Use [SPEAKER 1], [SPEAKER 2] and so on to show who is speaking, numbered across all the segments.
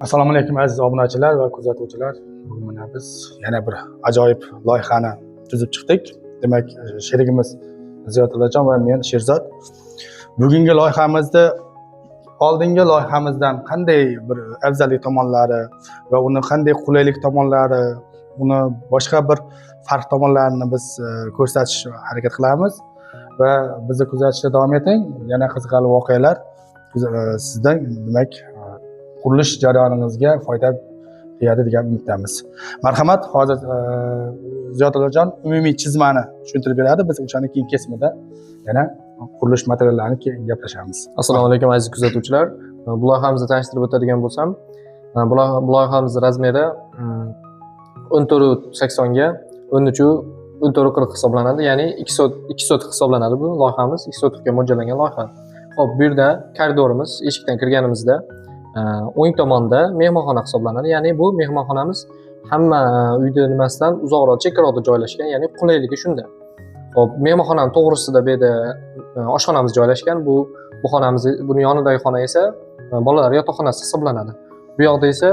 [SPEAKER 1] Assalomu alaykum, aziz obunachilar va kuzatuvchilar. Bugun mana biz yana bir ajoyib loyihani tuzib chiqdik. Demak, sherigimiz Ziyodullajon va men, Sherzod. Bugungi loyihamizda oldingi loyihamizdan qanday bir afzallik tomonlari va uni qanday qulaylik tomonlari, uni boshqa bir farq tomonlarini biz ko'rsatish harakat qilamiz va bizni kuzatishda davom eting. Yana qiziqarli voqealar sizdan, demak, qurilish jarayoningizga foyda tegadi degan umiddamiz. Marhamat, hozir Ziyodullajon umumiy chizmani tushuntirib beradi. Biz o'shani keyin kesimida yana qurilish materiallarini keyin gaplashamiz.
[SPEAKER 2] Assalomu alaykum, aziz kuzatuvchilar. Bu loyihamizni tanishtirib o'tadigan bo'lsam, bu loyihamiz размер i 14,80 ga 14,40 hisoblanadi, ya'ni 2 sotix hisoblanadi. Bu loyihamiz 2 sotixga mo'ljallangan loyiha. Ho'p, bu yerda koridorimiz, eshikdan kirganimizda o'ng tomonda mehmonxona hisoblanadi, ya'ni bu mehmonxonamiz hamma uyni nimasidan uzoqroq, chekkaroqda joylashgan, ya'ni qulayligi shunda. Ho'p, mehmonxonani to'g'risida bu yerda oshxonamiz joylashgan. Bu xonamiz, buni yonidagi xona esa bolalar yotoqxonasi hisoblanadi. Bu yoqda esa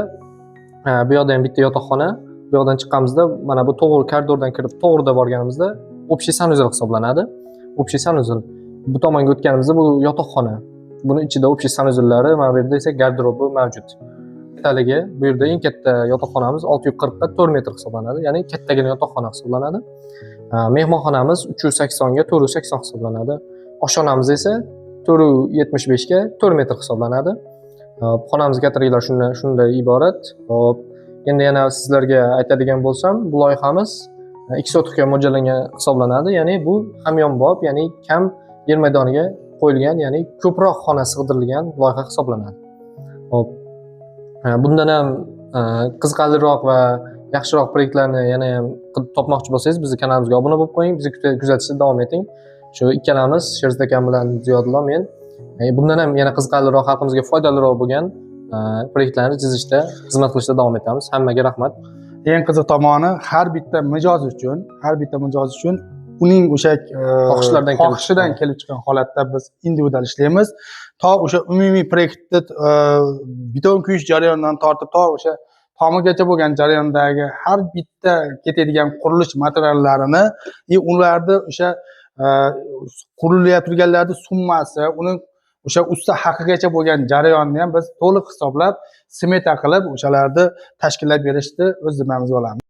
[SPEAKER 2] bu yoqda ham bitta yotoqxona. Bu yoqdan chiqqanimizda, mana bu to'g'ri koridordan kirib, to'g'rida borganimizda общий санузел hisoblanadi. Общий санузел. Bu tomonga o'tganimizda bu yotoqxona. Buni ichida общий санузел lari, mana bu yerda esa garderobi mavjud. Kattaligi, bu yerda eng katta yotoqxonamiz 640 ga 4 metr hisoblanadi, ya'ni kattagina yotoqxona hisoblanadi. Mehmonxonamiz 380 ga 480 hisoblanadi. Oshxonamiz esa 475 ga 4 metr hisoblanadi. Hop, xonamiz kattaliklari shunday iborat. Hop, endi yana sizlarga aytadigan bo'lsam, bu loyihamiz 2 sotixga mo'ljallangan hisoblanadi, ya'ni bu hamyonbop, ya'ni kam yer maydoniga qo'yilgan, ya'ni ko'proq xona sig'dirilgan loyiha hisoblanadi. Hop, bundan ham qiziqarliroq va yaxshiroq proyektlarni yana ham topmoqchi bo'lsangiz, bizni kanalimizga obuna bo'lib qo'ying, bizni kuzatishda davom eting. Shu ikkalamiz, Sherzod akam bilan Ziyodullo, men bundan ham yana qiziqarliroq, xalqimizga foydaliroq bo'lgan proyektlarni chizishda, xizmat qilishda davom etamiz. Hammaga rahmat.
[SPEAKER 1] Eng qiziq tomoni, har bitta mijoz uchun, har bitta mijoz uchun uning o'sha
[SPEAKER 2] xohishlaridan kelib
[SPEAKER 1] xohishidan
[SPEAKER 2] chiqqan.
[SPEAKER 1] Kelib chiqqan holatda biz individual ishlaymiz. To o'sha umumiy proyektni beton quyish jarayonidan tortib to o'sha tomigacha bo'lgan jarayondagi har bitta ketadigan qurilish materiallarini и ularni o'sha qurilayotganlarni summasi, uning o'sha usta haqigacha bo'lgan jarayonni ham biz to'liq hisoblab, smeta qilib, o'shalarni tashkillab berishni o'z zimmamizga olamiz.